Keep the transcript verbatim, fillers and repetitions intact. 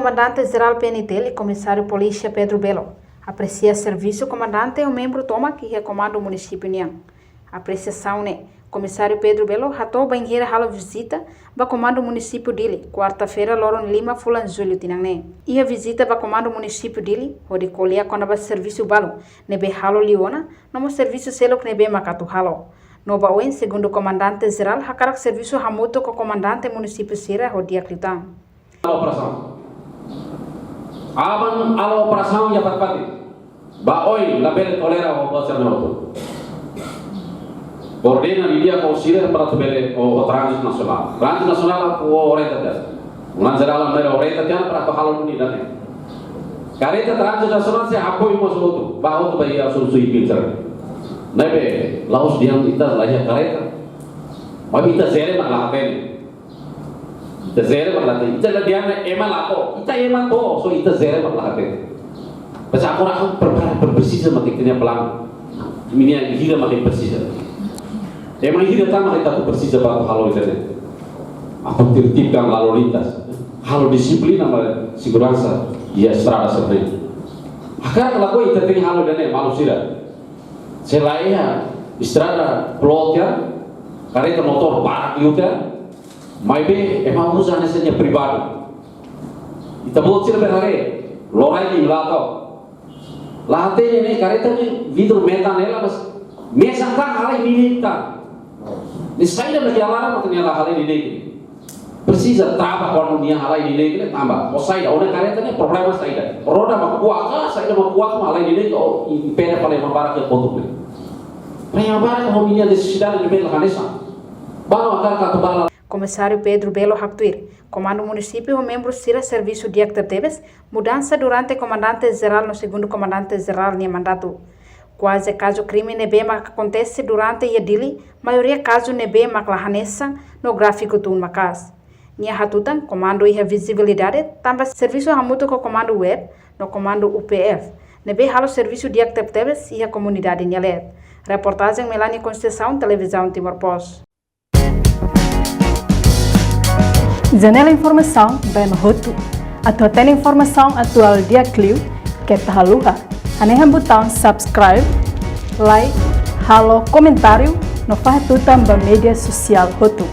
Komandante Jerál P N T L, Komisáriu Polísia Pedro Belo, apresia servisu komandante ho membru tomak iha Komandu Munisípiu nian. Apresiasaun ne'e, Komisáriu Pedro Belo hato'o bainhira halo vizita ba Komandu Munisípiu Dili, kuarta-feira, loron lima fulan Jullu tinan ne'e. Iha vizita ba Komandu Munisípiu Dili, hodi ko'alia kona-ba servisu balu ne'ebé halo liu ona, no mós servisu seluk ne'ebé mak atu halo. No ba oin, segundu Komandante Jerál hakarak servisu hamutuk ho komandante munisípiu sira ho di'ak liután. Operasaun. Aban halo operasaun iha fatin-fatin. Ba oin labele tolera ho bosar no tu. Koordena didi'ak ho sira para atu bele ho, ho tránzitu nasionál. Tránzitu nasionál atu orienta tiha. Komandante Jerál mak orienta tiha para atu halo duni ida-ne'e. Karreta tránzitu nasionál sei apoiu mós hotu. Ba hotu ba iha solusaun pintar. Ne'ebé, la'ós dehan ita la iha karreta. Maibé ita sira mak la hatene. Ita sira mak la hatene. Ita la dehan ema la to'o. Ita ema to'o, só ita sira mak la hatene. Pas agora ha'u per, per, per presiza mak ita-nia planu. Imi-nia hira mak presiza. Ema hira tan mak ita presiza ba halo ida-ne'e. Atu tertibkan lalu lintas. Halo dixiplina ba seguransa iha estrada sira-ne'e. Hakarak ka lakohi ita tenke halo ida-ne'e, maluk sira. Se la iha estrada plot ya, karreta motór barak liután, maibé ema uza hanesan nia privadu. Ita-boot sira bele haree, loraik imi la to'o. La hatene ne'e karreta ne'e vidru metan hela, mas mesak tan halai neineik tan. Ne'e saida mak iha laran mak nia la halai neineik. Presiza trava kuandu nia halai neineik ne'e tanba. Ó saida, ó-nia karreta ne'e problema saida. Roda mak kuak ka, saida mak kuak mak halai neineik, ó impede fali ema barak iha kotuk ne'e. Para ema barak ho nia nesesidade ne'ebé la hanesan. Balu hakarak atu bá la. Komisáriu Pedro Belo haktuir, Komandu Munisípiu ho membru sira servisu di'ak tebetebes, mudansa durante Komandante Jerál no Segundu Komandante Jerál nia mandatu. Kuaze kazu krime ne'ebé mak akontese durante iha Dili, maioria kazu ne'ebé mak la hanesan no gráfiku tun maka'as. Nia hatutan, komandu iha vizibilidade, tanba servisu hamutuk ho Komandu WEB no Komandu U P F, ne'ebé halo servisu di'ak tebetebes iha komunidade nia leet. Reportajen Melania Conceição, Televizaun Timor Post. Janela informasaun ba ema hotu. Atu hatene informasaun atuál di'ak liu, keta haluha hanehan butaun subscribe, like, halo komentáriu, no fahe tutan ba média sosiál hotu.